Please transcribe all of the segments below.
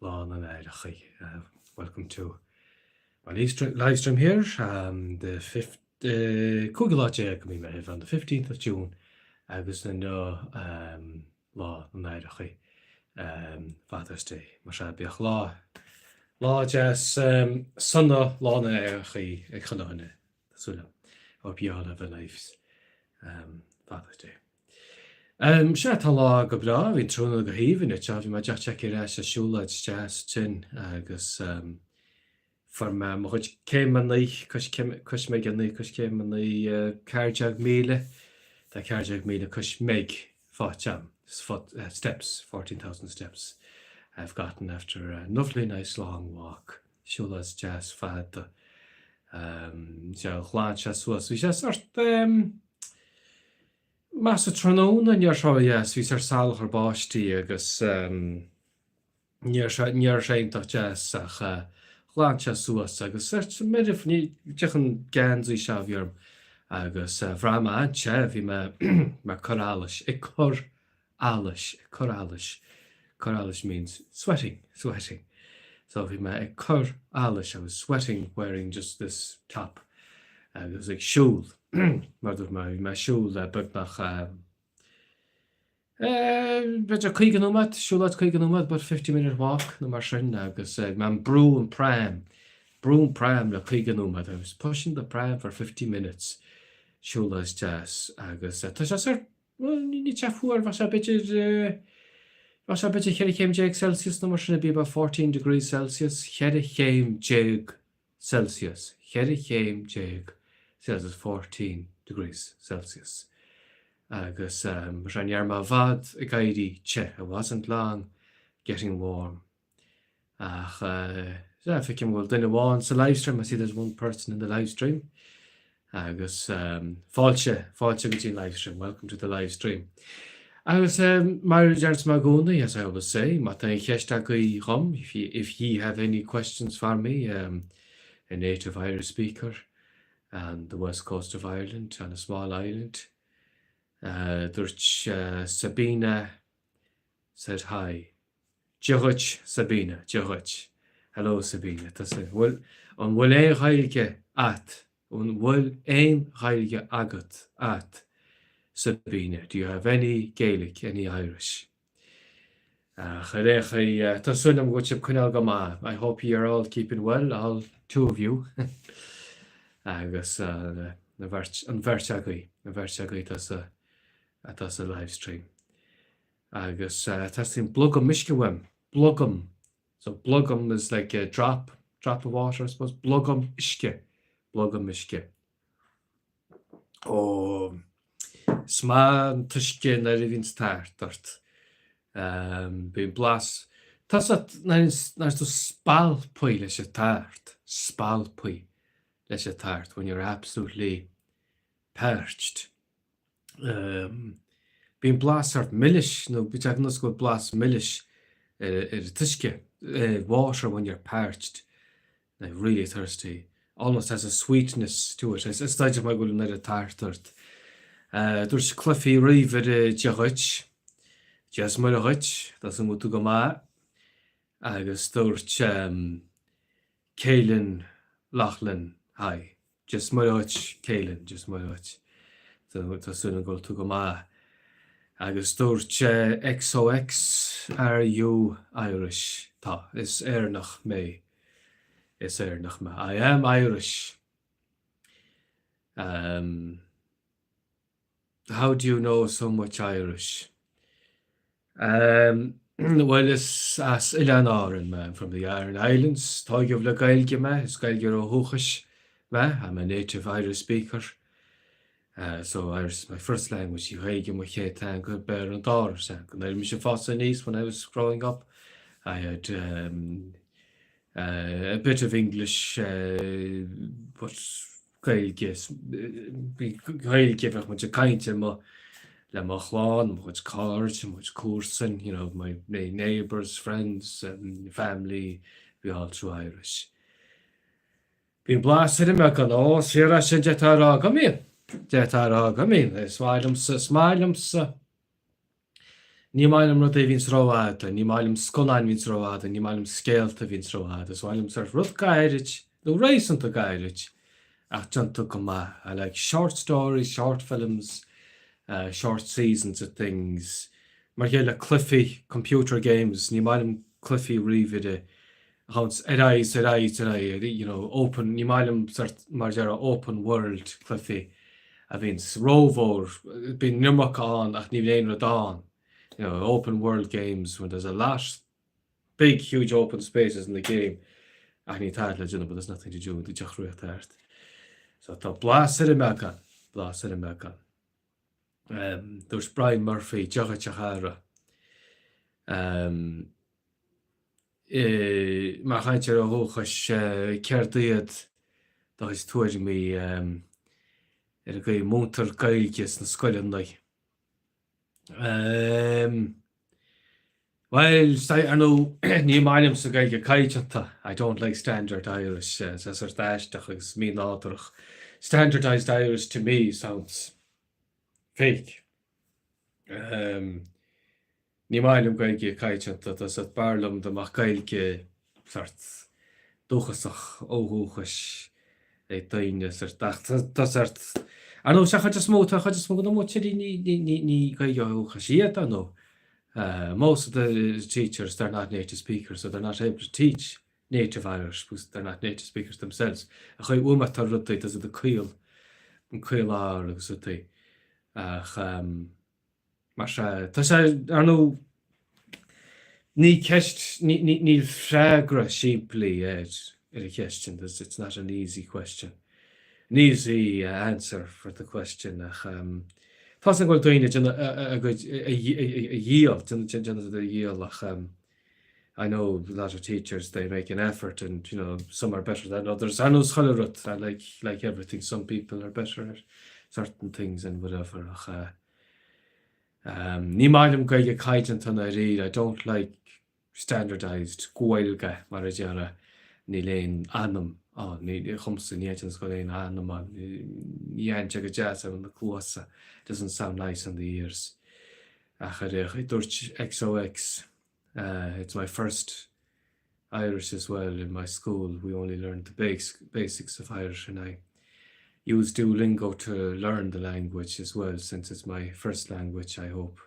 Lá na nAithreacha. Welcome to my live stream here, the fifth, cúigiú lá déag de mí Meithimh, on the 15th of June, agus inniu Lá na nAithreacha, Father's Day. Mar sea, bíodh lá, lá deas sona Lá na nAithreacha ag chuile dhuine, tá súil agam. Hope you all have a nice Father's Day. Sea, tá an lá go breá, bhí an tráthnóna go haoibhinn anseo, bhí mé díreach tagtha ar ais as siúlóid deas ansin agus fuair mé mo chuid céimeanna, coisméigeanna, coiscéimeanna, 14,000, tá 14,000 coisméig faighte agam, steps, 14,000 steps I've gotten after a lovely nice long walk, siúlóid deas fada. Sea, ghlan sé suas, bhí sé sort, Maith sa tráthnóna ní raibh sé ródheas, bhí sort salachar báistí agus ní raibh sé, ní raibh sé iontach deas ach ghlan sé suas agus sort meirbh, ní, díreach an geansaí seo a bhí orm agus bhraith mé an-te, bhí mé ag cur allais, ag cur allais, ag cur allais, cur allais means sweating, sweating. So bhí mé ag cur allais, I was sweating wearing just this top agus ag siúl, mar dúirt mé, bhí mé ag siúl le beagnach b'fhéidir 50 nóiméad, siúlóid 50 nóiméad, about 50 minute walk nó mar sin agus bhí mé ag brú an pram, brú an pram le 50 nóiméad, I was pushing the pram for 50 minutes, siúlóid deas agus tá sé sort Bhuel, ní te fuar, bheadh sé b'fhéidir, bheadh sé b'fhéidir 14 chéim Celsius nó mar sin, it'd be about 14 degrees Celsius, 14 chéim Celsius, 14 chéim Celsius, 14 degrees Celsius. Agus mar sin, ní raibh mé i bhfad ag éirí te, I wasn't long getting warm. Ach sea, feicim go bhfuil duine amháin sa livestream, I see there's one person in the livestream. Agus fáilte, fáilte go dtí an livestream, welcome to the livestream. Agus mar a deireanns mé i gcónaí, as I always say, má tá aon cheist agaibh dhom, if you, if ye have any questions for me, um, a native Irish speaker on the west coast of Ireland, on a small island, uh, dúirt uh, Sabina said hi. Dia dhuit, Sabina, Dia dhuit. Hello, Sabina. Tusa, bhfuil, an bhfuil aon Ghaeilge a't? An bhfuil aon Ghaeilge agat, a't, Sabina? Do you have any Gaelic, any Irish? Ach ar aon chaoi, tá súil agam go bhfuil sibh coinneáil go maith. I hope you are all keeping well, all two of you. Agus na bheirt, an bheirt agaibh, an bheirt agaibh atá sa, atá sa livestream. Agus teastaíonn blogam uisce uaim, blogam, so blogam is like a drop, drop of water I suppose, blogam uisce, blogam uisce. Ó, is maith an t-uisce nuair a bhíonns tart ort. Bíonn blas, tá 's agat nuair a bhíonns tú spalptha leis an tart, spalptha leis an tart, when you're absolutely parched. Bíonn blas sort milis, nó bíonn sé ar nós go bhfuil blas milis ar an t-uisce, water when you're parched, like really thirsty, almost has a sweetness to it. Is dóigh go bhfuil an oiread tart ort. Dúirt cluichí ríomhaire Dia dhuit, Dia is Muire dhuit, tá súil agam go bhfuil tú go maith, agus dúirt Caelan Loughlin hi. Dia is Muire dhuit, Caelan, Dia is Muire dhuit. Tá súil agam go bhfuil tú go maith. Agus dúirt XOX, Are you Irish? Tá, is Éireannach mé. Is Éireannach mé. I am Irish. Um, How do you know so much Irish? Um, bhuel, is as Oileáin Árann mé, I'm from the Aran Islands. Tógadh le Gaeilge mé, is Gaeilgeoir ó dhúchas mé, I'm a native Irish speaker. Uh, so Irish is my first language, í Gaeilge mo chéad teanga, Béarla an dara teanga. Nuair a bhí mise ag fás aníos when I was growing up, I had um, uh, a bit of English, uh, but Gaeilge, Gaeilge, bheadh muid ag caint le mo, le mo chlann, mo chuid cairde, mo chuid comharsan, you know, my neighbours, friends, family, be all through Irish. Bíonn blas ar an mbeagán, ó, is fíor é sin, d'fhéadfá a rá go mbíonn, d'fhéadfá a rá go mbíonn, is maith liomsa, is maith liomsa. Ní maith liom rudaí a bhíonns rófhada, ní maith liom scannáin a bhíonns rófhada, ní maith liom scéalta a bhíonns rófhada. Is maith liom sort rud gairid, nó réasúnta gairid, ach déanta go maith. I like short stories, short films, short seasons of things. Mar a chéile cluichí, computer games, ní maith liom cluichí ríomhaire a ghabhanns ar aghaidh is ar aghaidh is ar aghaidh, you know, open, ní maith liom sort mar a déarfá open world cluichí a bhíonns rómhór, bíonn an iomarca ann ach ní bhíonn aon rud ann, you know, open world games when there's a lot, big huge open spaces in the game ach níl tada le déanamh but there's nothing to do, the deacraíocht thart. So tá blas ar an mbeagán, blas ar an mbeagán. Um, dúirt Brian Murphy, Dia dhuit a chara. Um, Mar chainteoir ó dhúchas, céard iad do chuid tuairimí ar an gcaoi a múintear Gaeilge sna scoileanna? Bhuel, ar ndóigh, ní maith liomsa Gaeilge caighdeánta, I don't like standard Irish, tá sé sort aisteach agus mínádúrach. Standardised Irish to me sounds fake. Ní maith liom Gaeilge caighdeánta, tá sort b'fhearr liom dá mbeadh Gaeilge sort dúchasach ó dhúchais ag daoine sort ach tá sort ar ndóigh sé chuid is mó tá chuid is mó de na múinteoirí ní ní ní ní Gaeilge ó dhúchais iad ar ndóigh. Most of the teachers they're not native speakers so they're not able to teach native Irish because they're not native speakers themselves. A chuid uaim atá rudaí tá siad ag caol an caol ár agus rudaí ach Mar sea, tá sé, ar ndóigh, ní ceist, níl freagra simplí ar ar an cheist sin, it's not an easy question, an easy answer for the question ach tá 's agam go bhfuil daoine ag déanamh a gcuid, a dhícheall, déanamh a dhícheall ach I know a lot of teachers, they make an effort and, you know, some are better than others. Ar nós chuile rud, like, like everything, some people are better at certain things and whatever ach ní maith liom Gaeilge caighdeánta ndáiríre, I don't like standardised Gaeilge mar a déarfá, níl aon anam ann, ní, dhomsa, ní fheiceann go bhfuil aon anam ann, ní fhaigheann sé go deas ar na cluasa, doesn't sound nice on the ears. Ach ar aon chaoi, dúirt XOX, It's my first Irish as well in my school, we only learned the basics of Irish and I use Duolingo to learn the language as well since it's my first language I hope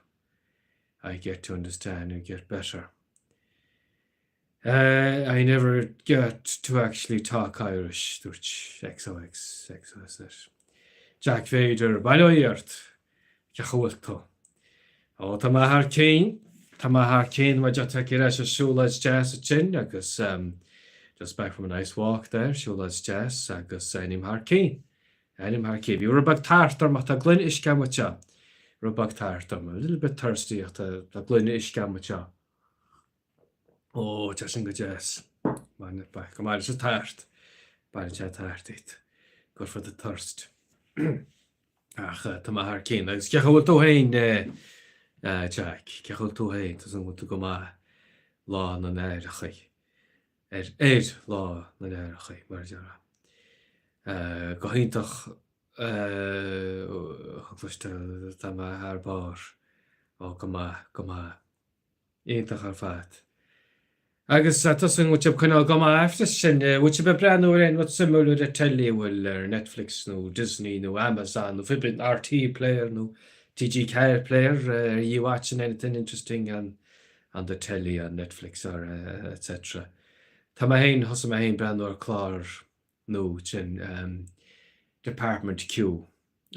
I get to understand and get better. Uh, I never get to actually talk Irish, dúirt XOX, XOSS. Jack Vader, bail ó Dhia ort! Cén chaoi a bhfuil tú? Ó, tá mé thar cinn, tá mé thar cinn, mar deir tú ar ais as siúlóid deas ansin agus just back from a nice walk there, siúlóid deas agus nílim thar cinn, nílim thar cinn. Bhí rud beag tart orm ach tá gloine uisce agam anseo, rud beag tart orm, a little bit thirsty ach tá tá gloine uisce agam anseo. Ó, tá sin go deas. Go maith leis an tart. Baineann sé tart díot. Good for the thirst. Ach tá mé thar cinn. Agus cén chaoi a bhfuil tú féin, Jack? Cén chaoi a bhfuil tú féin? Tá súil agam go bhfuil tú go maith lá na n-aithreacha. Ar ar lá na n-aithreacha, mar a déarfá. Go hiontach a chloisteáil, tá mé thar barr. Ó, go maith, go maith. Iontach ar fad. Agus tá súil agam go bhfuil sibh ag coinneáil go maith freisin. Bhfuil sibh ag breathnú ar aon rud suimiúil ar an teilí, an bhfuil ar Netflix nó Disney nó Amazon nó pé ar bith RTÉ Player nó TG4 Player, are you watching anything interesting on on the telly on Netflix or etc. Tá mé féin, thosaigh mé féin breathnú ar clár nua sin Department Q.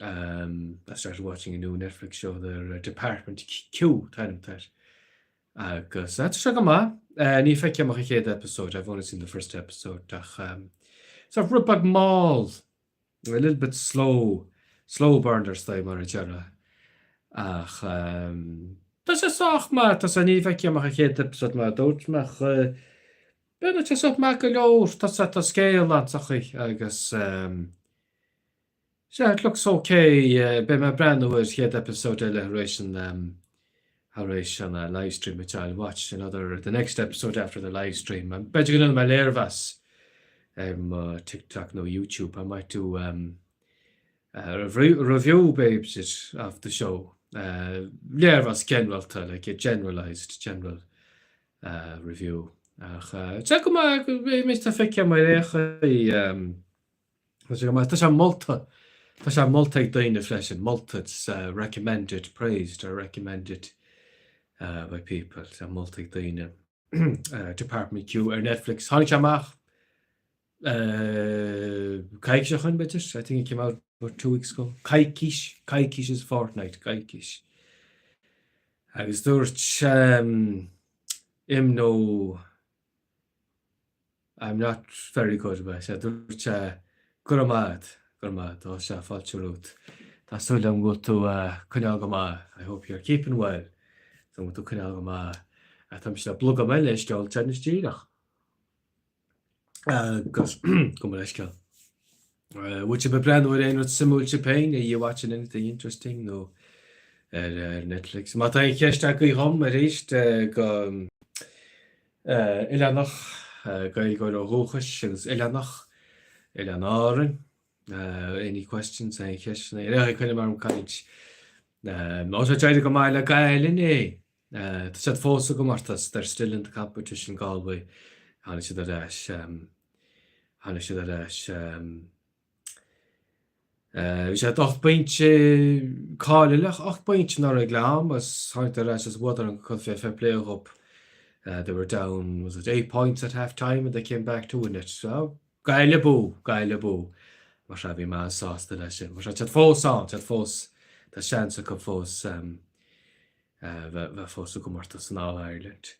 I started watching a new Netflix show there, Department Q an t-ainm atá air. Agus tá sé go maith. Ní feicim ach an chéad episode, I've only seen the first episode ach sort of rud beag mall, a little bit slow, slow burner style mar a déarfá. Ach tá sé sách maith, tá sé ní feicim ach an chéad episode mar a dúirt mé ach b'fhéidir tá sé maith go leor, tá sé tá scéal ann sa chaoi agus Sea, it looks ok. Beidh mé ag breathnú ar chéad episode eile thar éis an thar éis an livestream which I'll watch another the next episode after the livestream. B'fhéidir go ndéanfaidh mé léirmheas ar mo TikTok nó YouTube. I might do um, a review, review b'fhéidir of the show. Léirmheas ginearálta, like a generalised, general review. Ach tá go maith, tá feicthe mar é, tá sé go maith. Tá sé molta, tá sé molta ag daoine freisin, molta, it's recommended, praised or recommended by people, tá sé molta ag daoine. Department Q ar Netflix. Tháinig sé amach coicís ó shin, b'fhéidir? I think it came out about 2 weeks ago. Coicís, coicís is fortnight, coicís. Agus dúirt Imno I'm not very good but sea, dúirt sé go raibh maith agat, go raibh maith agat, ó sea, fáilte romhat. Tá súil agam go bhfuil tú ag coinneáil go maith, I hope you're keeping well, go bhfuil tú ag coinneáil go maith. Tá mise le blogadh mo leithscéal anois díreach. Agus gabh mo leithscéal. Bhfuil sibh ag breathnú ar aon rud suimiúil sibh féin? Are you watching anything interesting nó ar Netflix? Má tá aon cheist agaibh dhom arís go oileánach, Gaeilgeoir ó dhúchas agus oileánach, Oileáin Árann. Any questions, aon cheisteanna? Ar aon chaoi, coinnigh orm caint. Ó tá ag éirí go maith le Gaillimh inné. Tá siad fós sa gcomórtas, they're still in the competition Galway, tháinig siad ar ais, tháinig siad ar ais. Bhí siad 8 bpointe caillte, 8 bpointe anuraidh ag leath ama agus tháinig ar ais is bhuadar an cluiche fair play dhób. They were down, was it 8 points at half time and they came back to win it. So, Gaillimh abú, Gaillimh abú. Mar sea, bhí mé an-sásta leis sin. Mar sea, tá siad fós ann, tá siad fós, tá seans acu fós. bheith fós sa gcomórtas san All Ireland.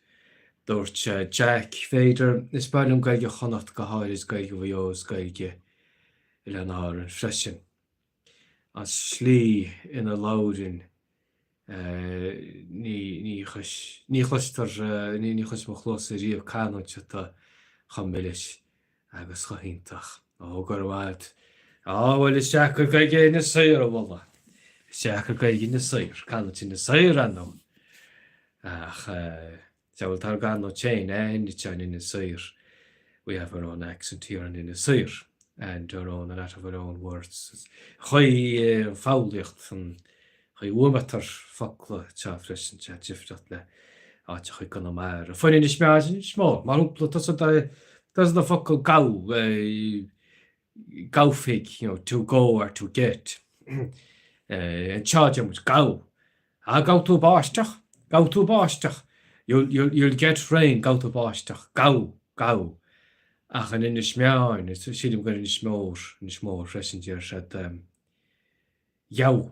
Dúirt Jack, b'fhéidir, is breá liom Gaeilge Chonnacht go háirid Gaeilge Mhaigh Eo is Gaeilge Oileáin Árann freisin. An slí ina labhrann ní ní chloistear ní chlois mo chluasa riamh canúint atá chomh milis agus chomh hiontach. Ó, go raibh maith agat. Á, bhuel, is deacair Gaeilge Inis Oírr a mholadh. Is deacair Gaeilge Inis Oírr, canúint Inis Oírr, ar ndóigh. Ach, sea, bhuel, tá ár gcanúint féin againn anseo in Inis Oírr. We have our own accent here in Inis Oírr and our own, a lot of our own words. Chaoi an foghraíocht, an chaoi a bhfuaimítear focla anseo freisin, tá difríocht le áiteacha i gConamara. Faoin Inis Meáin, Inis Mór, mar shampla, tusa do focal gabh, gabhfaidh, you know, to go or to get. Anseo deir muid gabh. Ah, gabhfaidh tú báisteach, gabhfaidh tú báisteach. You'll, you'll, you'll get rain, gabhfaidh tú báisteach, gabh, gabh. Ach in Inis Meáin, sílim gur Inis Mór, Inis Mór freisin, deir siad, gheabh.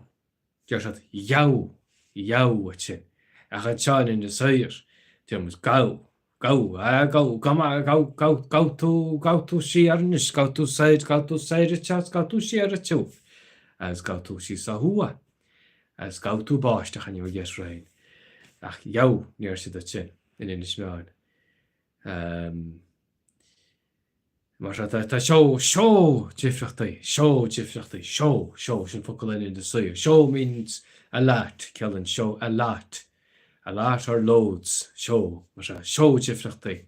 Deir siad gheabh, gheabh ansin. Ach anseo in Inis Oírr, deir muid gabh, gabh, ah gabh, gabh, gabh, gabh, gabh tú, gabh tú siar anois, gabh tú soir, gabh tú soir anseo is gabh tú siar ansiúd agus gabh tú síos ó thuaidh agus gabh tú báisteach and you'll get rain. Ach gheabh, deir siad ansin in Inis Meáin. Mar seo, tá seó, seó difríochtaí, seó difríochtaí, seó, seó, sin focal in Inis Oírr. Seó means a lot, ciallaíonn seó a lot, a lot or loads, seó, mar seo, seó difríochtaí.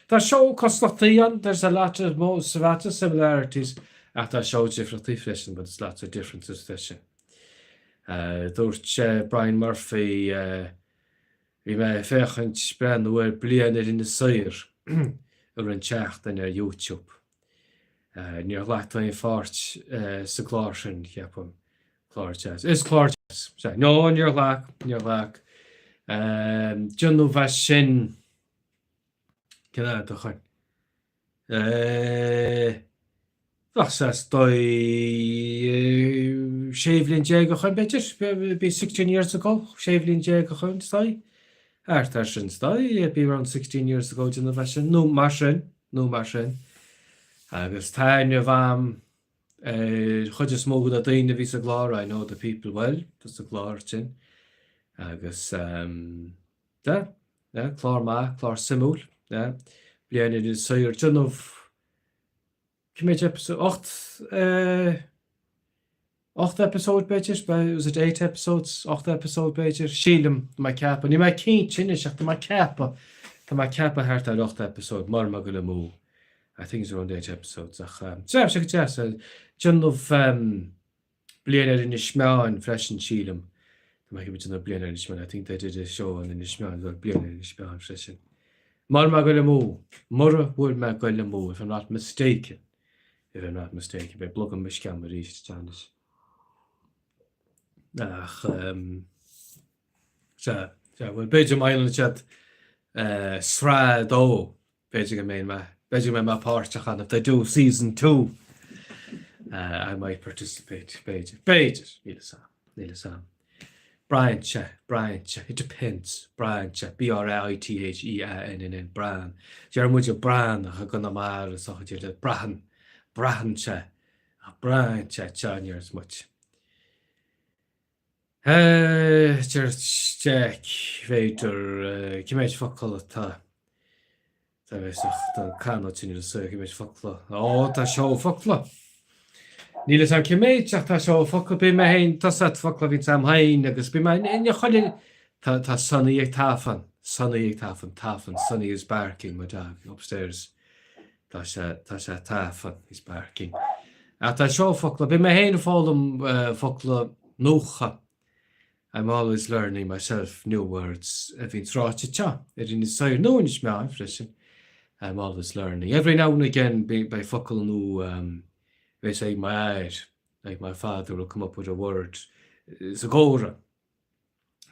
Tá seó cosúlachtaí ann, there's a lot of, lots of similarities, ach tá seó difríochtaí freisin, but there's lots of differences freisin. Dúirt Brian Murphy, Bhí mé ag féachaint, breathnú ar Bliain ar Inis Oírr i rith an tseachtain ar YouTube. Níor ghlac tú aon pháirt sa gclár sin, ceapaim. Clár deas. Is clár deas. Sea. No, níor ghlac, níor ghlac. Déanamh as sin, cén fhad ó shin? Bheadh sé is dóigh 16 bhliain ó shin, b'fhéidir, be 16 years ago, 16 bhliain ó shin, is dóigh. Thart ar sin, is dóigh, be around 16 years ago déanamh as sin, nó mar sin, nó mar sin. Agus tá aithne agam ar chuid is mó de na daoine a bhí sa gclár, I know the people well, sa gclár sin. Agus, yeah. Yeah, clár maith, clár suimiúil. Yeah. Bliain ar Inis Oírr. Déanamh cé mhéad episode? 8 eh, 8 episode b'fhéidir? Was it 8 episodes? 8 episode b'fhéidir? Sílim, tá mé ag ceapadh. Níl mé cinnte anois ach tá mé ag ceapadh. Tá mé ag ceapadh thart ar 8 episode, mura mbeidh go amú. I think it's around 8 episodes ach um, sea, sé go deas. Déanamh um, Bliain ar Inis Meáin freisin sílim. Tá mé ag déanamh bliain ar Inis Meáin. I think they did a show on Inis Meáin as well, bliain ar Inis Meáin freisin. Mura mbeidh goil amú, mura bhfuil mé ag goil amú, if I'm not mistaken, if I'm not mistaken, beidh blogam uisce agam arís, anois. Ach, sea, sea, bhuel, b'fhéidir má dhéanann siad sraith a dó, B'fhéidir go mbeidh mé, b'fhéidir go mbeidh mé páirteach ann, if they do season 2, I might participate, b'fhéidir, b'fhéidir, níl fhios a'm, níl fhios a'm. Braitheann sé, braitheann sé, it depends, braitheann sé, B-R-A-I-T-H-E-A-N-N, braitheann. Deir muid braitheann ach i gConamara is dócha deir braitheann, braitheann sé, ach braitheann sé, seo a ndeireas muid. Deir Jack, b'fhéidir, cé méid focal atá tá tá canúint sin ar cé méid focla. Ó, tá seó focla! Níl fhios a'm cé méid ach tá seó focal. Bíonn mé féin, tá set focla a bhíonns a'm féin agus bíonn mé ina chuile tá tá Sonny ag tafann, Sonny ag tafann, tafann, Sonny is barking, my dog, upstairs. Tá sé, tá sé ag tafann, he's barking. Ach tá seó focla, bíonn mé féin ag foghlaim focla nuacha. I'm always learning myself new words a bhíonns ráite anseo ar Inis Oírr nó Inis Meáin freisin. I'm always learning. Every now and again beidh focal nua bheas ag m'athair, like my father will come up with a word sa gcomhrá.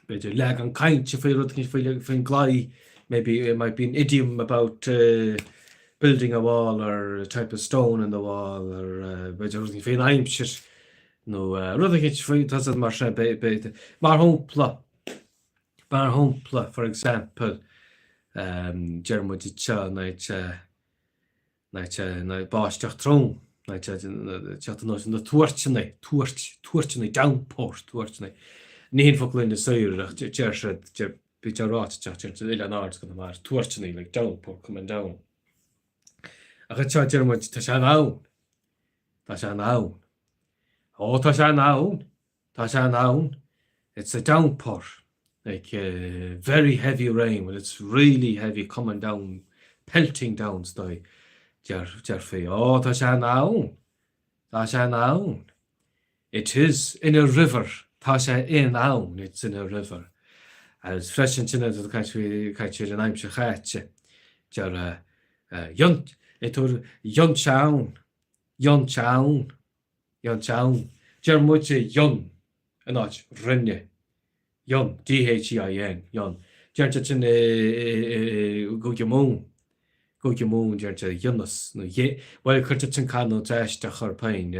B'fhéidir leagan cainte faoi rud éicint faoin gclaí, maybe it might be an idiom about building a wall or a type of stone in the wall or b'fhéidir rud éicint faoin aimsir nó rud éicint faoi, tá siad mar sin, b'fhéidir. Mar shampla, mar shampla, for example, deir muid anseo ná ná báisteach trom, ná teacht anuas na tuairteanna, tuairt, tuairteanna, downpour, tuairteanna. Ní hin focal Inis Oírr ach deir siad, deir, bíonn sé ráite anseo, deir siad Oileán Árann is Conamara, tuairteanna, like downpour coming down. Ach anseo deir muid, tá sé in-ann, tá sé in-ann. Ó, tá sé in-ann! Tá sé in-ann, it's a downpour, like very heavy rain, when it's really heavy coming down, pelting down is dóigh, déarfaí, ó tá sé in-ann, tá sé in-ann. It is in a river, tá sé in ann, it's in a river. Agus freisin sin é caint faoi caint ar an aimsir chaite, deir dheon sé ann, dheon sé ann. Dheon sé ann. Deir muide dheon in áit rinne. Dheon, D-H-E-I-N, dheon. Deireann siad sin i gCúige Mumhan. Cúige Mumhan deireann siad dheineas nó dhé, bhuel cuireann siad sin canúint aisteach orthu féin,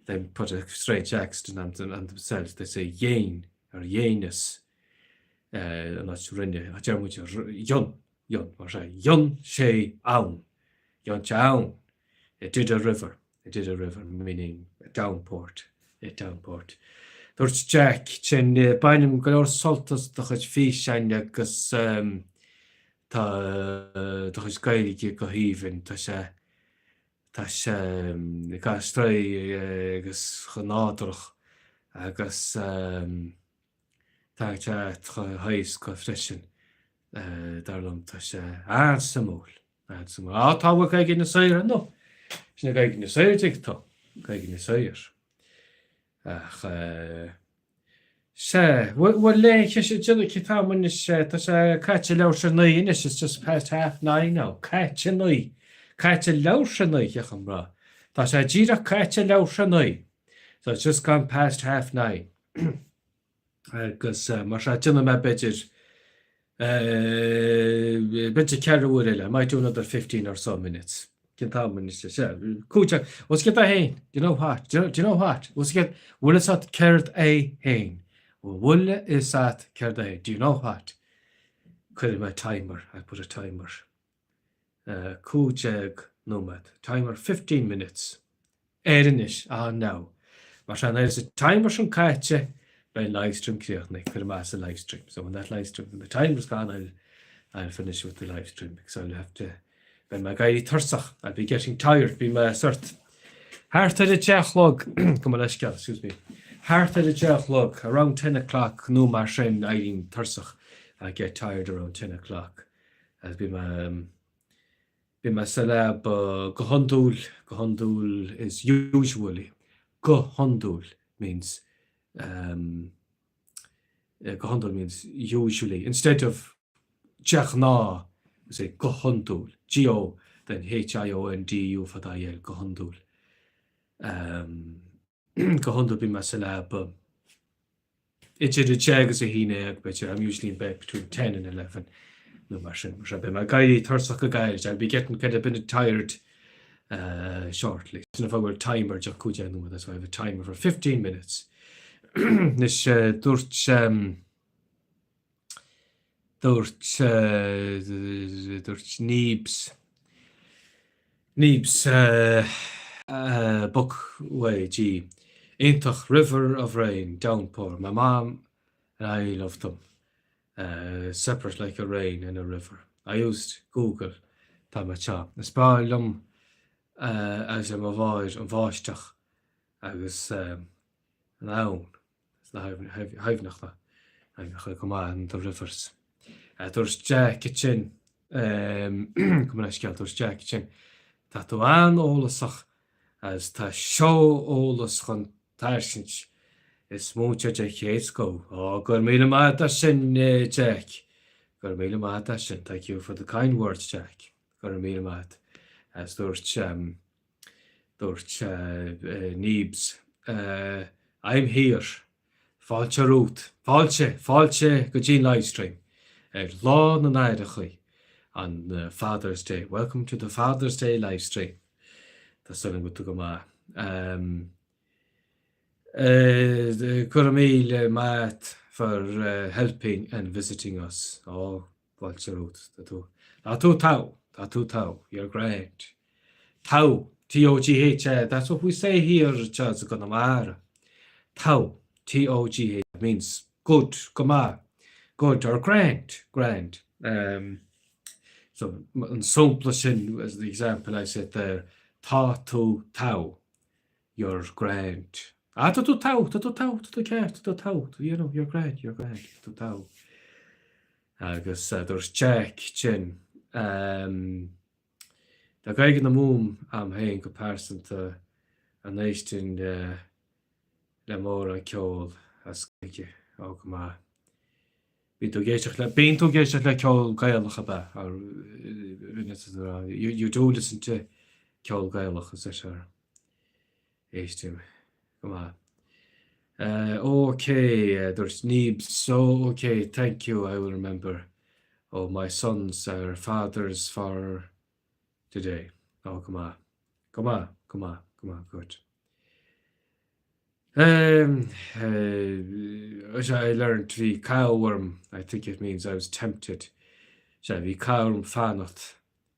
they put a strange accent on themselves, they say dhein or dhéineas in áit rinne. Ach deir muide dheon, dheon, mar sin, dheon sé ann, dheon sé ann. It did a river. It did a river, meaning a downpour, a downpour. Dúirt Jack, sin, bainim go leor sult as do chuid físeáin agus tá do chuid Gaeilge go haoibhinn, tá sé, tá sé ag strae agus chomh nádúrach agus tá sé chomh héasca freisin, dar liom, tá sé an-suimiúil. Á, tá bhfuil Gaeilge Inis Oírr nó sin é Gaeilge Inis Oírr dtig tú, Gaeilge Inis Oírr. Ach sea, bhfuil le déanamh cé t-am anois, tá sé caite leathuair tar éis a naoi anois, it's just past half nine now, caite a naoi, caite leathuair tar éis a naoi, féach an mná. Tá sé díreach caite leathuair tar éis a naoi, so it's just gone past half nine. Agus mar sea, déanfaidh mé b'fhéidir, b'fhéidir ceathrú uair eile, I might do another 15 or so minutes. Cén t-am anois é? Sea, 15, bhfuil 'fhios agat é féin, do you know what, do you know what, bhfuil 'fhios agat, bhfuil 'fhios agat céard é féin, bhfuil 'fhios agat céard é, do you know what, cuirfidh mé timer, I'll put a timer, 15 nóiméad, timer 15 minutes. Air anois, on now. Mar sin, nuair is an timer sin caite, beidh an livestream críochnaithe, cuirfidh mé as an livestream. So when that livestream, when the timer's gone, I'll, I'll finish with the livestream because I'll have to, beidh mé ag éirí tuirseach, I'll be getting tired, bhí mé sort thart ar a deich a chlog, gabh mo leithscéal, excuse me, thart ar a deich a chlog, around ten o'clock nó mar sin, éirím tuirseach, I get tired around ten o'clock, agus bhí mé, Bíonn mé sa leaba go hiondúil, go hiondúil is usually, go hiondúil means um. Go hiondúil means usually. Instead of de ghnáth, we say go hiondúil. G-O then H-I-O-N-D-U fada I-L, go hiondúil. Go hiondúil bím sa leaba idir 10 agus 11 b'fhéidir, I'm usually in bed between 10 and 11 nó mar sin. Mar sin, beidh mé ag éirí tuirseach go gairid, I'll be getting kind of a bit tired shortly. Sin an fáth go bhfuil timer de 15 nóiméad, that's why I have a timer for 15 minutes. Anois, dúirt, dúirt, dúirt Neebs, Neebs, Book Way, G, iontach, River of Rain, Downpour, my mom and I love them, separate like a rain and a river. I used Google, tá mé teo. Is breá liom agus le mo mháthair an bháisteach agus an abhainn. sna haibhneacha, aibhneacha go maith, and the rivers. Dúirt Jack ansin, gabh mo leithscéal, dúirt Jack ansin, tá tú an-eolasach agus tá seó-eolas chun tairsint, is múinteoir den chéad scoth. Ó, go raibh míle maith agat as sin, Jack. Go raibh míle maith agat as sin. Thank you for the kind words, Jack. Go raibh míle maith agat. Agus dúirt, Dúirt Neebs, I'm here. Fáilte romhat. Fáilte, fáilte go dtí an livestream ar Lá na nAithreacha, an Father's Day. Welcome to the Father's Day livestream. Tá súil agam go bhfuil tú go maith. Go raibh míle maith for helping and visiting us. Ó, Fáilte romhat. Tá tú, tá tú togha. Tá tú togha. You're grand. Togha. T-O-G-H-A. That's what we say here anseo i gConamara. Togha. T-O-G-H-A means good, go maith. Good or grand. Grand. Um, so an sampla sin as the example I said there, tá tú togha. You're grand. Ah, tá tú togha, tá tú togha, tá tú ceart, tá tú togha, you know, you're grand, you're grand, tá tú togha. Agus dúirt Jack sin, ehm, tá Gaeilge na Mumhan a'm féin go pearsanta, an éisteann le mórán ceol as Gaeilge, ó go maith. Bíonn tú ag éisteacht le, bíonn tú ag éisteacht le ceol Gaelach ab ea? Or, you, you do listen to ceol Gaelach, is it, or? Éistim. Go maith. Ok, dúirt Neebs, so ok, thank you, I will remember. Oh, my sons are fathers for today. Oh, go maith. Go maith, go maith, go maith, good. Um, uh, I learned bhí cathú orm, I think it means I was tempted. Sea, bhí cathú orm fanacht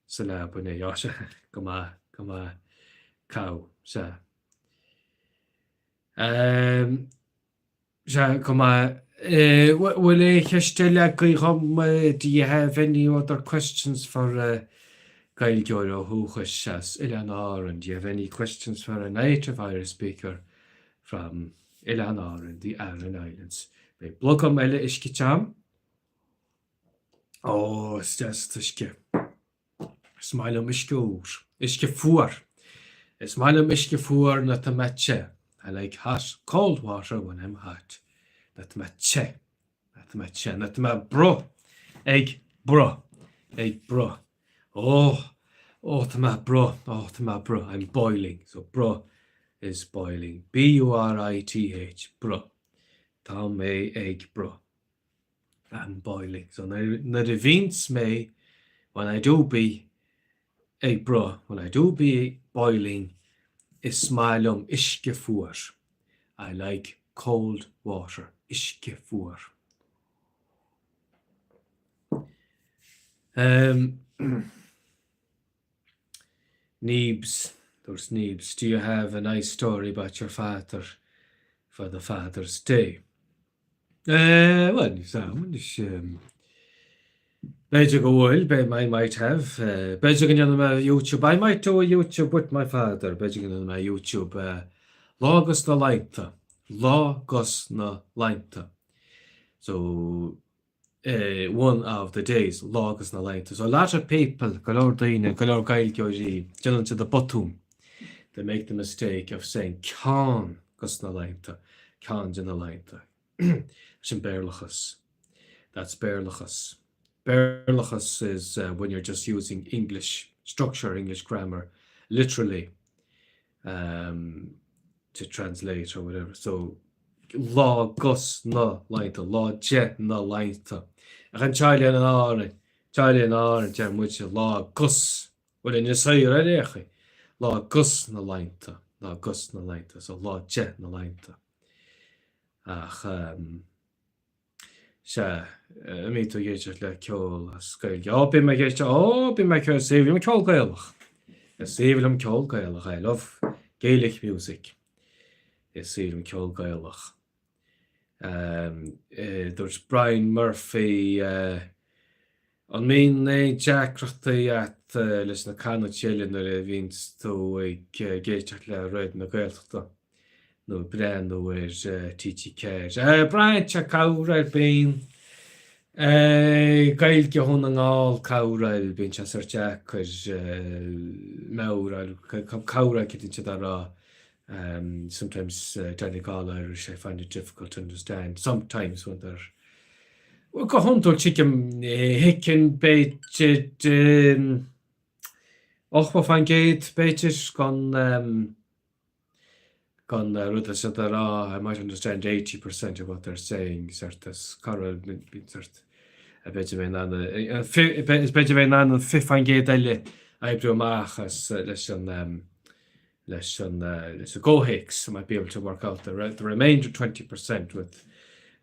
sa leaba inné. Á, sea, go maith, go maith. Cathú, sea. Um, sea, go maith. Uh, bhfuil aon cheist eile agaibh dhom? Do you have any other questions for uh, Gaeilgeoir ó dhúchas as Oileáin Árann? Do you have any questions for a native Irish speaker from Oileáin Árann, the Aran Islands? Beidh blogam eile uisce te a'm. Ó, is deas an t-uisce. Is maith liom uisce úr. Uisce fuar. Is maith liom uisce fuar nuair atá mé te. I like hot, cold water when I'm hot. Nuair atá mé te. Nuair atá mé te. Nuair atá mé bruth. Ag bruth. Ag bruth. Ó, ó, tá mé bruth. Ó, tá mé bruth. I'm boiling. So bruth is boiling. B-U-R-I-T-H. Bruth. Tá mé ag bruth. I'm boiling. So nuair a bhíonns mé, when I do be ag bruth, when I do be boiling, is maith liom uisce fuar. I like cold water, uisce fuar. Um, Neebs, dúirt Neebs, do you have a nice story about your father for the Father's Day? Bhuel, níl 's a'm anois. B'fhéidir go bhfuil, I might have. B'fhéidir go ndéanfaidh mé YouTube, I might do a YouTube with my father, b'fhéidir go ndéanfaidh mé YouTube lá dos na laethanta, lá dos na laethanta. So, one of the days, lá dos na laethanta. So a lot of people, go leor daoine, go leor Gaeilgeoirí, déanann siad an botún, they make the mistake of saying ceann dos na laethanta, ceann de na laethanta. Sin Béarlachas. That's Béarlachas. Béarlachas is uh, when you're just using English structure, English grammar, literally um, to translate or whatever. So lá gus na laethanta, lá de na laethanta. Ach anseo in Árainn, anseo in Árainn deir muid lá gus, bhuel Inis Oírr ar aon chaoi, lá gus na laethanta, lá gus na laethanta, so lá de na laethanta. Ach um, Sea, an mbíonn tú ag éisteacht le ceol as Gaeilge? Ó, bím ag éisteacht, ó, bím ag, is aoibhinn liom ceol Gaelach. Is aoibhinn liom ceol Gaelach, I love Gaelic music. Is aoibhinn liom ceol Gaelach. Dúirt Brian Murphy, An mbíonn aon deacrachtaí a't leis na canúintí eile nuair a bhíonns tú ag éisteacht le Raidió na Gaeltachta nó ag breathnú ar TG4? Brian, sea, corruair bíonn. Gaeilge Dhún na nGall corruair, bíonn sé sórt deacair meabhrú, corruair céard atá siad á rá. Sometimes Donegal Irish I find it difficult to understand, sometimes when they're Bhuel, go hiondúil, tuigim, thuigfinn, b'fhéidir, 80%, b'fhéidir, den, den rud atá siad a rá, I might understand 80% of what they're saying, sort is corruair, bíonn sort, b'fhéidir bheith in ann, is b'fhéidir bheith in ann an 20% eile a oibriú amach as leis an, leis an leis an gcomhthéacs, I might be able to work out the the remainder 20% with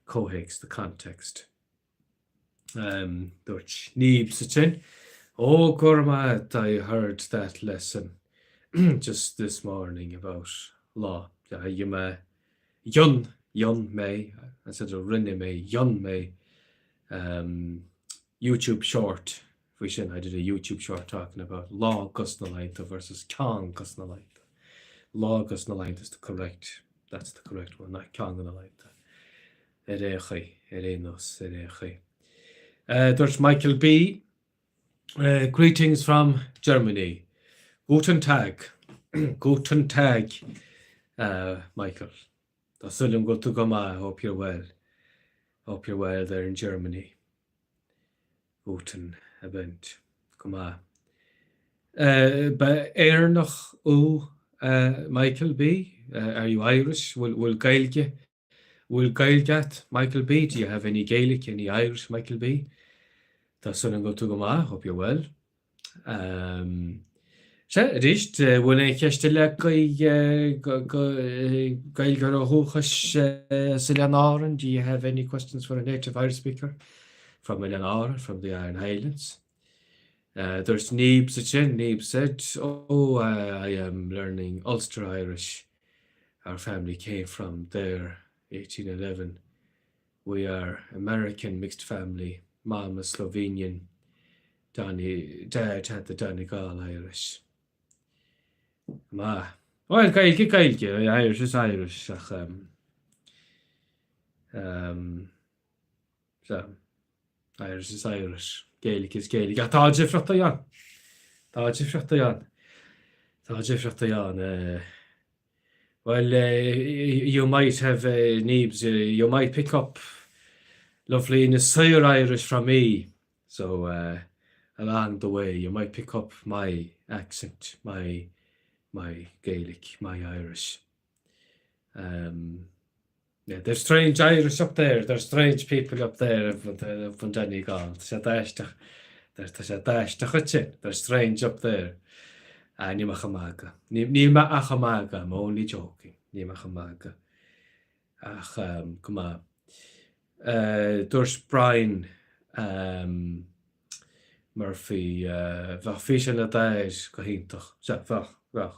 comhthéacs, the context. Um, dúirt Neebs ansin, Ó, go raibh maith agat, I heard that lesson just this morning about lá. Dhein mé, dhein, dhein mé, instead of rinne mé, dhein mé um, YouTube short Faoi sin, I did a YouTube short talking about lá gus na laethanta versus ceann gus na laethanta. Lá gus na laethanta is the correct, that's the correct one, not ceann de na laethanta. Ar aon chaoi, ar aon nós, ar aon chaoi. Uh, dúirt Michael B. Uh, greetings from Germany. Guten Tag. Guten Tag, uh, Michael. Tá súil agam go bhfuil tú go maith, I hope you're well. Hope you're well there in Germany. Guten Abend. Go maith. Ba Éireannach thú Michael B? Are you Irish? Bhfuil Gaeilge Bhfuil Gaeilge a't Michael B? Do you have any Gaelic, any Irish Michael B? Tá súil agam go bhfuil tú go maith, hope you're well. Sea, arís, bhfuil aon cheist eile agaibh go Gaeilgeoir ó dhúchas as Oileáin Árann? Do you have any questions for a native Irish speaker from Oileáin Árann, from the Aran Islands? Dúirt Neebs ansin, Neebs said, oh, I am learning Ulster Irish. Our family came from there, 1811. We are American mixed family, mom is Slovenian, Donny, dad had the Donegal Irish. Maith. Bhuel, Gaeilge, Gaeilge, Irish is Irish, ach um, um, so, Irish is Irish, Gaelic is Gaelic. Ach tá difríochtaí ann. Tá difríochtaí ann. Tá difríochtaí ann. Uh, Well, you might have Neebs, you might pick up lovely Inis Oírr Irish from me, so along the way you might pick up my accent, my my Gaelic, my Irish. Um, yeah, there's strange Irish up there, there's strange people up there up in Donegal. Tá sé aisteach, tá sé aisteach ansin, there's strange up there. Ah, níl mé ach ag magadh. Níl mé ach ag magadh, I'm only joking. Níl mé ach ag magadh. Ach um, go maith. Uh, dúirt Brian um, Murphy, Bheadh físeán le d'athair go hiontach. Sea, bheadh, bheadh.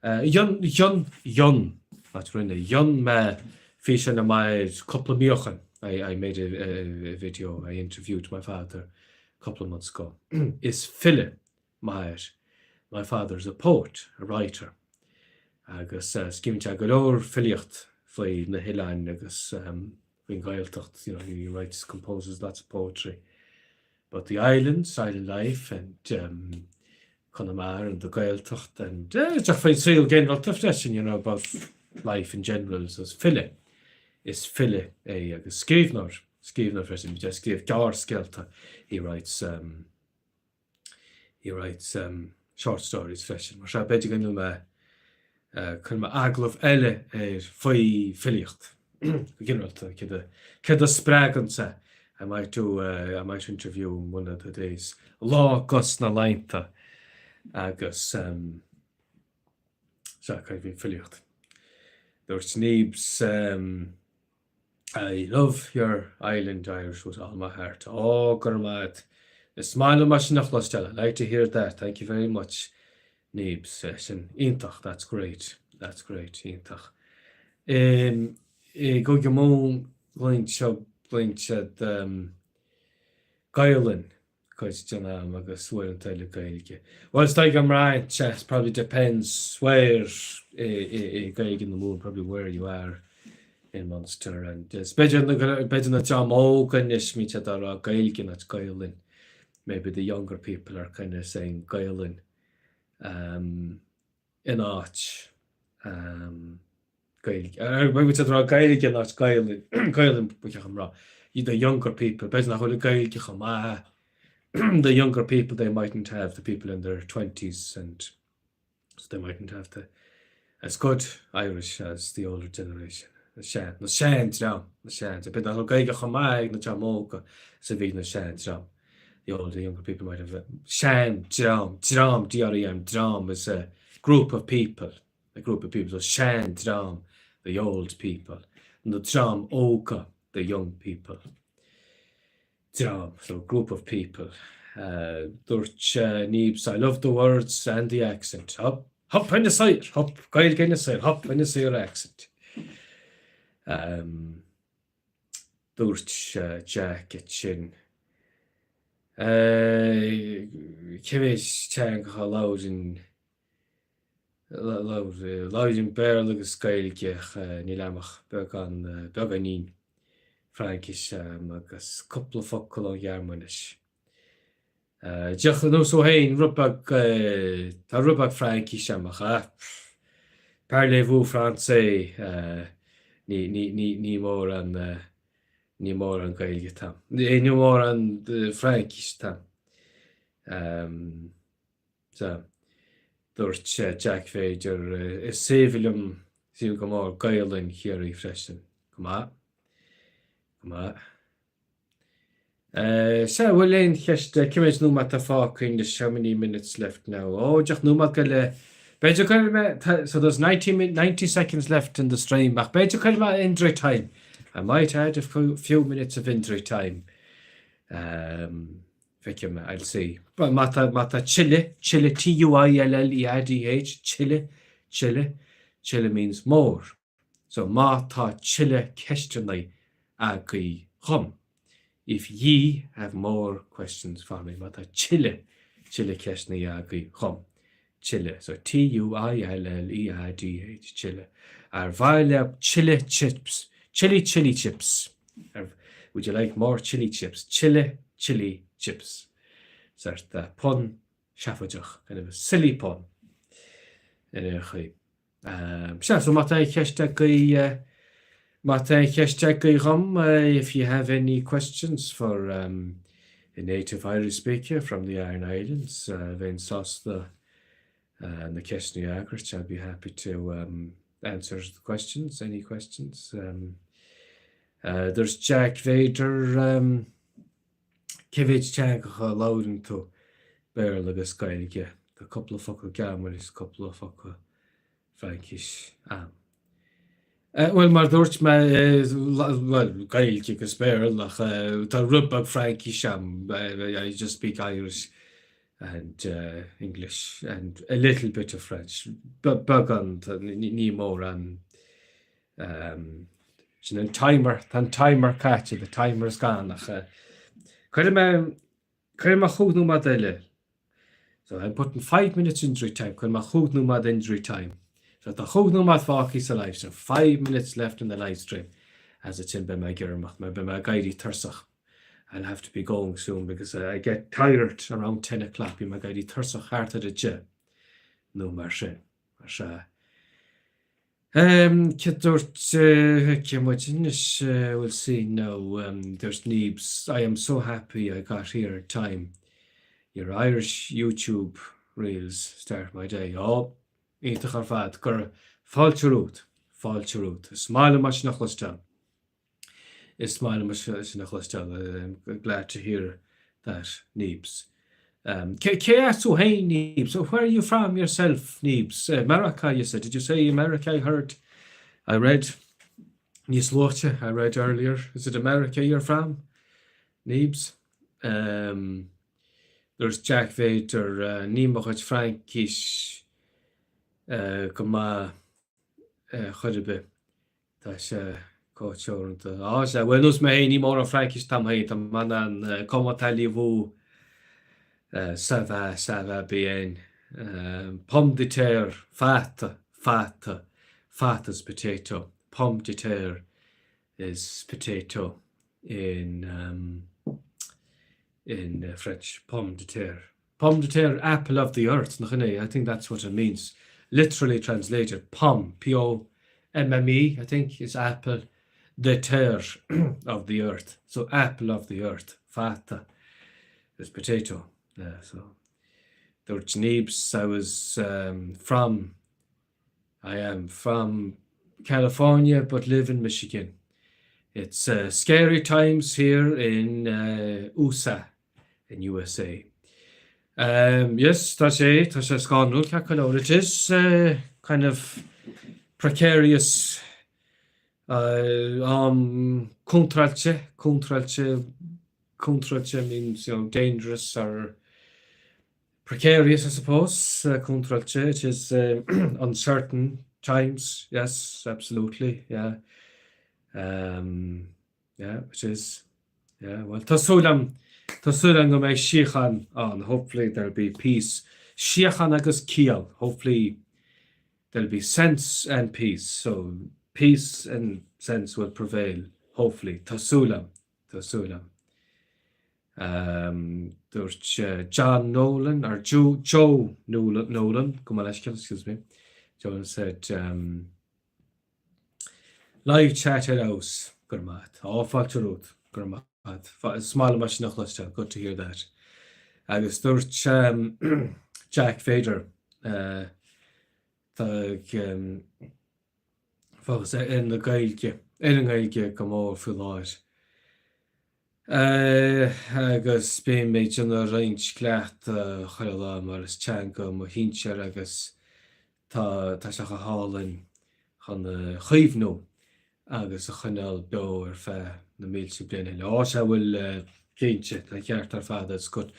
Dhein, dhein, dhein, not rinne, dhein mé físeán le m'athair cúpla mí ó shin. I, I made a, a, a video, I interviewed my father a couple of months ago. Is file m'athair. My father is a poet, a writer. Agus scríobhann sé go leor filíocht faoi na hoileáin agus faoin Ghaeltacht, you know, he writes, composes lots of poetry about the islands, island life and um, Conamara and the Gaeltacht and uh, just faoin saol ginearálta freisin, you know, about life in general, so is file. Is file é agus scríbhneoir, scríbhneoir freisin, bhí sé ag scríobh gearrscéalta, he writes um, he writes um, short stories freisin. Mar sea, b'fhéidir go ndéanfaidh mé, uh, cuirfidh mé agallamh eile air faoi filíocht. Go ginearálta, céard a, céard a spreagann sé. I might do, uh, I might interview him one of the days. Lá dos na laethanta agus um, sea, caint faoin filíocht. Dúirt Neebs, um, I love your island Irish with all my heart. Ó, go raibh maith agat. Is maith liom é sin a chloisteáil. I like to hear that. Thank you very much, Neebs. Sin iontach. That's great. That's great. Iontach. I gCúige Mumhan, glaonn siad Gaelainn cuid den am agus uaireanta eile Gaeilge. Bhuel, is dóigh go mbraitheann sé, it probably depends where i Gaeilge na Mumhan, probably where you are in Munster and is b'fhéidir b'fhéidir na dream óg anois mbíonn siad á rá Gaeilge not Gaelainn. Maybe the younger people are kind of saying Gaelainn um, in áit um, Gaeilge. Bhfuil siad ag rá Gaeilge in áit Gaelainn, Gaelainn ba cheart dom rá. The younger people, b'fhéidir nach bhfuil an Gaeilge chomh maith. The younger people they mightn't have, the people in their twenties and so they mightn't have the as good Irish as the older generation. Na sean, na sean-dream, na sean-dream. B'fhéidir nach bhfuil Gaeilge chomh maith ag na dream óga is a bhí na sean-dream. The older, the younger people might have sean-dream, dream, D-R-E-A-M, dream is a group of people. a group of people, so sean-dream, the old people, na dream óga, the young people. Dream, so group of people. Uh, dúirt uh, Neebs, I love the words and the accent. Hup, hup Inis Oírr, hup, Gaeilge Inis Oírr, hup Inis Oírr accent. Um, dúirt uh, Jack sin. Uh, Cé mhéad teangacha a labhrann Labhraím Béarla agus Gaeilge ach níl a'm ach beagán, beagáinín Fraincise agus cúpla focal ón Ghearmáinis. Díreach ar nós thú féin, rud beag, tá rud beag Fraincise a'm ach ah, parlez-vous français, ní, ní, ní, ní mórán, ní mórán Gaeilge atá a'm. Ní mórán Fraincise atá a'm. Sea, dúirt Jack b'fhéidir, is aoibhinn liom, is aoibhinn go mór Gaelainn Chiarraí freisin. Go maith. Go maith. Sea, bhfuil aon cheist, cé mhéad nóiméad atá fágtha anois, how many minutes left now? Ó, deich nóiméad go leith. B'fhéidir go cuirfidh mé, so there's 90, 90 seconds left in the stream, ach b'fhéidir cuirfidh mé injury time. I might add a few minutes of injury time. Um, Feicfidh mé, I'll see. Má tá, má tá tuilleadh, tuilleadh, T-U-I-L-L-E-A-D-H, tuilleadh, tuilleadh, tuilleadh means more. So má tá tuilleadh ceisteanna agaibh dhom, if ye have more questions for me, má tá tuilleadh, tuilleadh ceisteanna agaibh dhom, tuilleadh, so T-U-I-L-L-E-A-D-H, tuilleadh. Ar mhaith leat tuilleadh chips, chilli chilli chips, ar, would you like more chilli chips, tuilleadh chilli chips. Sort pun seafóideach, kind of a silly pun ar aon chaoi. Sea, so má tá aon cheist agaibh, má tá aon cheist agaibh dhom, if you have any questions for um, a native Irish speaker from the Aran Islands, uh, bheinn sásta uh, na ceisteanna a fhreagairt. I'd be happy to um, answer the questions, any questions. Um, uh, dúirt Jack b'fhéidir um, cé mhéad teangacha a labhrann tú Béarla agus Gaeilge. Tá cúpla focal Gearmáinis, cúpla focal Fraincis a'm. Bhuel, mar dúirt mé, bhuel, Gaeilge agus Béarla ach tá rud beag Fraincis a'm, I just speak Irish and English and a little bit of French. Beagán, ní mórán. Sin an timer, tá an timer caite, the timer's gone ach cuirfidh mé, cuirfidh mé chúig nóiméad eile. So I'm putting 5 minutes injury time, cuirfidh mé chúig nóiméad injury time. So tá chúig nóiméad fágtha sa live stream, 5 minutes left in the live stream. As ansin beidh mé ag imeacht, mar beidh mé ag éirí tuirseach. I'll have to be going soon because I get tired around 10 o'clock, bím ag éirí tuirseach thart ar a 10 nó mar sin. Mar sea. Céard dúirt, feicfidh muid anois, we'll see now, dúirt Neebs, I am so happy I got here in time, your Irish YouTube reels start my day. Ó, iontach ar fad, gur fáilte romhat, fáilte romhat. Is maith liom é sin a chloisteáil. Is maith liom é sin a chloisteáil. I'm glad to hear that, Neebs. Cé cé as tú féin, Neebs? Where are you from yourself, Neebs? America, you said. Did you say America? I heard, I read níos luaithe, I read earlier. Is it America you're from, Neebs? Um, dúirt Jack Vader, uh, níl mo chuid Fraincis uh, go maith uh, chor ar bith. Tá sé chomh teoranta. Á, sea, bhuel, nós mé féin, ní mórán Fraincis atá agam féin, tá mé in ann comment allez-vous, ça va, ça va bien, pomme de terre, fata, fata, fata is potato, pomme de terre is potato in, in French, pomme de terre. Pomme de terre, apple of the earth, nach in é? I think that's what it means. Literally translated, pomme, P-O-M-M-E, I think, is apple, de terre, of the earth. So apple of the earth, fata, is potato. Yeah, so dúirt Neebs, I was um, from, I am from California but live in Michigan. It's uh, scary times here in uh, USA. in USA. Um, yes, tá sé, tá sé scanrúil ceart go leor. It is uh, kind of precarious uh, um, contráilte, contráilte, contráilte means you know, dangerous or precarious, I suppose. Uh, contráilte, it is uh, uncertain times. Yes, absolutely. Yeah. Um, Yeah, it is. Yeah, well, tá súil agam, tá súil agam go mbeidh síocháin ann. Hopefully there'll be peace. Síocháin agus ciall. Hopefully there'll be sense and peace. So peace and sense will prevail. Hopefully. Tá súil agam. Tá súil agam. Um, dúirt uh, John Nolan, or Joe, Joe Nolan, Nolan, gabh mo leithscéal, excuse me. Joe said, um, Live chat ar fheabhas. Go raibh maith agat. Á, fáilte romhat. Go raibh maith agat. Is maith liom é sin a chloisteáil. Good to hear that. Agus dúirt Jack Vader, tá fócas ar na Gaeilge, ar an nGaeilge go mór faoi láthair. Agus bím ag déanamh roinnt cleachtadh chuile lá mar is teanga mo shinsear agus tá tá sé chomh hálainn chun a chaomhnú agus a choinneáil beo ar feadh na mílte bliain eile. Á sea bhuel cinnte, tá an ceart ar fad it's good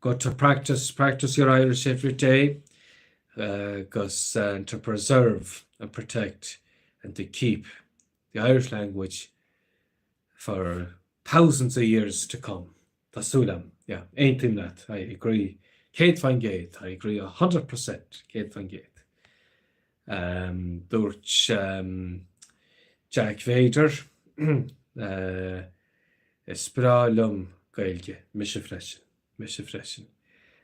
good to practice practice your Irish every day agus to preserve and protect and to keep the Irish language for thousands of years to come. Tá súil agam. Yeah, aontaím leat. I agree. 100%. I agree 100%. 100%. Um, dúirt um, Jack Vader, uh, is breá liom Gaeilge, mise freisin. Mise freisin.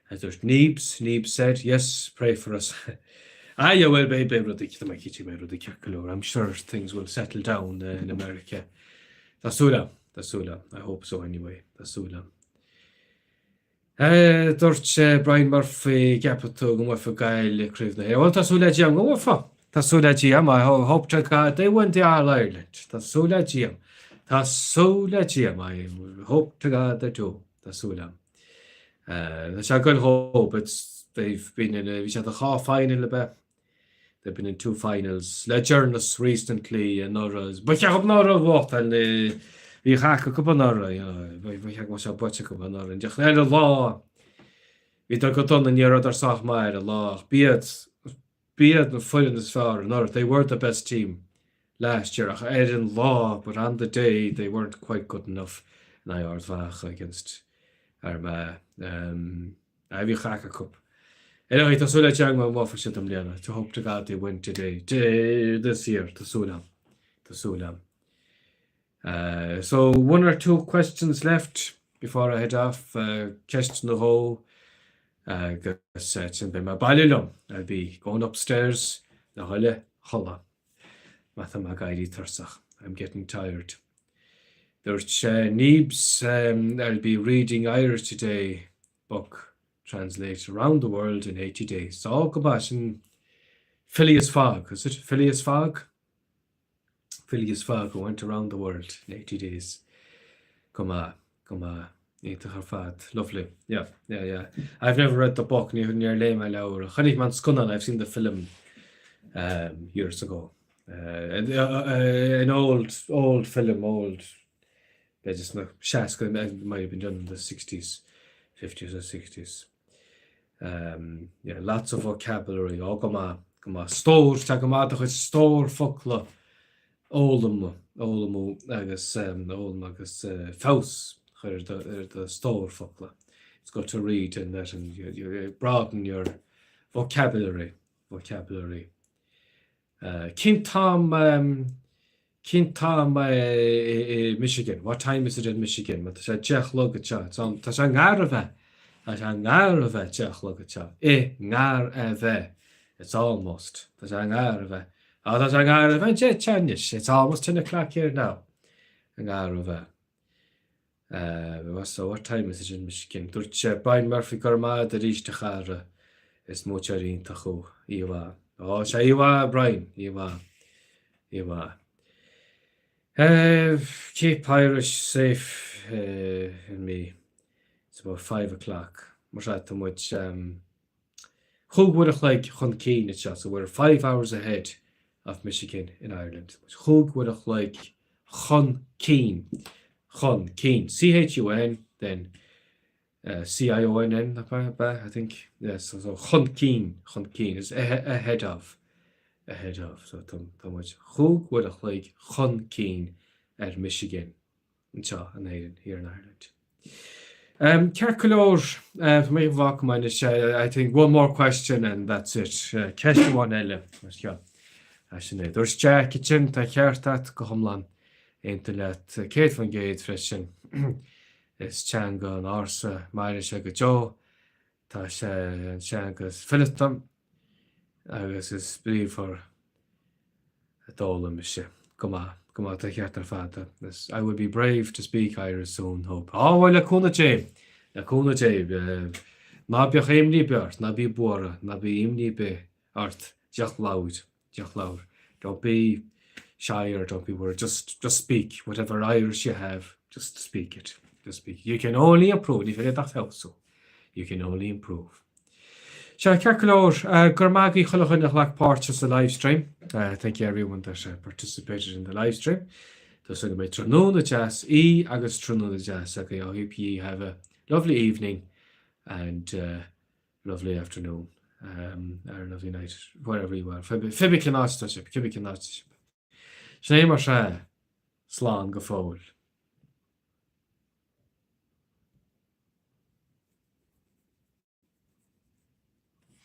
A dúirt Neebs, Neebs said, yes, pray for us. Ah yeah, well, beidh, beidh rudaí, tá mé cinnte go mbeidh rudaí ceart go leor. I'm sure things will settle down in America. Tá súil agam, tá súil agam. I hope so anyway, tá súil agam. Eh, dúirt Brian Murphy, gceapann tú go mbuafaidh Gaillimh Craobh na hÉireann. Bhuel, tá súil le Dia go mbuafaidh. Tá súil le Dia, I hope to God they win the All-Ireland. Tá súil le Dia. Tá súil le Dia, I hope to God they do. Tá súil agam. Tá sé ag goil dhóibh, it's, they've been in a, bhí siad i dhá final ab ea? They've been in two finals. Le deireanas recently anuraidh. Ba cheart anuraidh a bhuachtáil, bhí hac acu anuraidh, you know, ba cheart go mbeadh sé buaite acu anuraidh. Ar an lá, bhíodar go dona, ní rabhadar sách maith ar an lá, ach b'iad, B'iad na foireann is fearr anuraidh, they were the best team last year, ach ar an lá, but on the day, they weren't quite good enough in aghaidh Ard Mhacha against Armagh. Um, bhí craic acu. Ar aghaidh, tá súil le Dia go mbuafaidh siad i mbliana. To hope to God they win today, this year, tá súil agam. Tá súil agam. Uh, so one or two questions left before I head off. Uh, ceist nó dhó agus uh, ansin beidh mé abhaile liom. I'll be going upstairs le dhul a chodladh. Mar tá mé ag éirí tuirseach. I'm getting tired. Dúirt Neebs, I'll be reading Irish Today book translate around the world in 80 days. Ó, go maith, sin Phileas Fogg, is it? Phileas Fogg? Phileas Fogg who went around the world in 80 days. Go maith, go maith. Iontach ar fad. Lovely. Yeah, yeah, yeah. I've never read the book, ní níor léigh mé leabhar. Chonaic mé an scannán, I've seen the film um, years ago. Uh, uh, uh, an old, old film, old, b'fhéidir sna 60, it might have been done in the 60s, 50s or 60s. Um, yeah, lots of vocabulary, ó go maith, go maith. Stór, tá go maith do chuid stór focla fhoghlaim, fhoghlaim agus um, fhoghlaim agus uh, feabhas chur ar do, ar do stór focla. It's good to read and that and you, you broaden your vocabulary, vocabulary. Cén t-am, cén t-am i Michigan? What time is it in Michigan? Mar tá sé 10 a chlog anseo. Tá sé ngar a bheith, tá sé ngar a bheith 10 a chlog anseo. I ngar a bheith. It's almost. Tá sé ngar a bheith. Á, tá sé ngar a bheith 10 anois. It's almost 10 o'clock here now. I ngar a bheith. So what time is it in Michigan? Dúirt sé, Brian Murphy, go raibh maith agat arís a chara, is múinteoir iontach thú. Oíche mhaith. Ó, sea, oíche mhaith, Brian, oíche mhaith. Oíche mhaith. Keep Irish safe in me. It's about 5 o'clock. Mar sea, tá muid chúig uair a chloig chun cinn anseo, so we're 5 hours ahead of Michigan in Ireland. Chúig uair a chloig chun cinn, chun cinn. C-H-U-N, then C-I-O-N-N, I think. Yes, so, so chun cinn, chun cinn is ahead of, ahead of. So tá muid chúig uair a chloig chun cinn ar Michigan anseo in Éirinn, here in Ireland. Ceart go leor, tá mé ag bhfaca anois, I think one more question and that's it. Ceist amháin eile mar seo. Sin é. Dúirt Jack sin tá ceart agat go hiomlán aontaím leat 100% freisin. Is teanga an ársa mairfidh sé go deo, tá sé an teanga is fileata agus is bríomhar a d'fhoghlaim mise. Go maith, go maith, tá ceart ar fad. I will be brave to speak Irish soon, hope. Á, bhuel, le cúnamh Dé, le cúnamh Dé, ná bíodh imní ar bith ort, ná bí buartha, ná bí imní ar bith ort, just labhair, just labhair. Don't be shy or don't be worried, just, just speak. Whatever Irish you have, just speak it. Just speak it. You can only improve, ní féidir ach feabhsú. You can only improve. Sea, ceart go leor, go raibh maith agaibh chuile dhuine a ghlac páirt sa live stream. Thank you everyone that participated in the live stream. Tá súil go mbeidh tráthnóna deas í agus tráthnóna deas agaibh. I hope you have a lovely evening and uh, lovely afternoon or a lovely night, wherever you are. Cibé cén áit atá sibh, cibé cén áit atá sibh. Sin é mar sea, slán go fóill.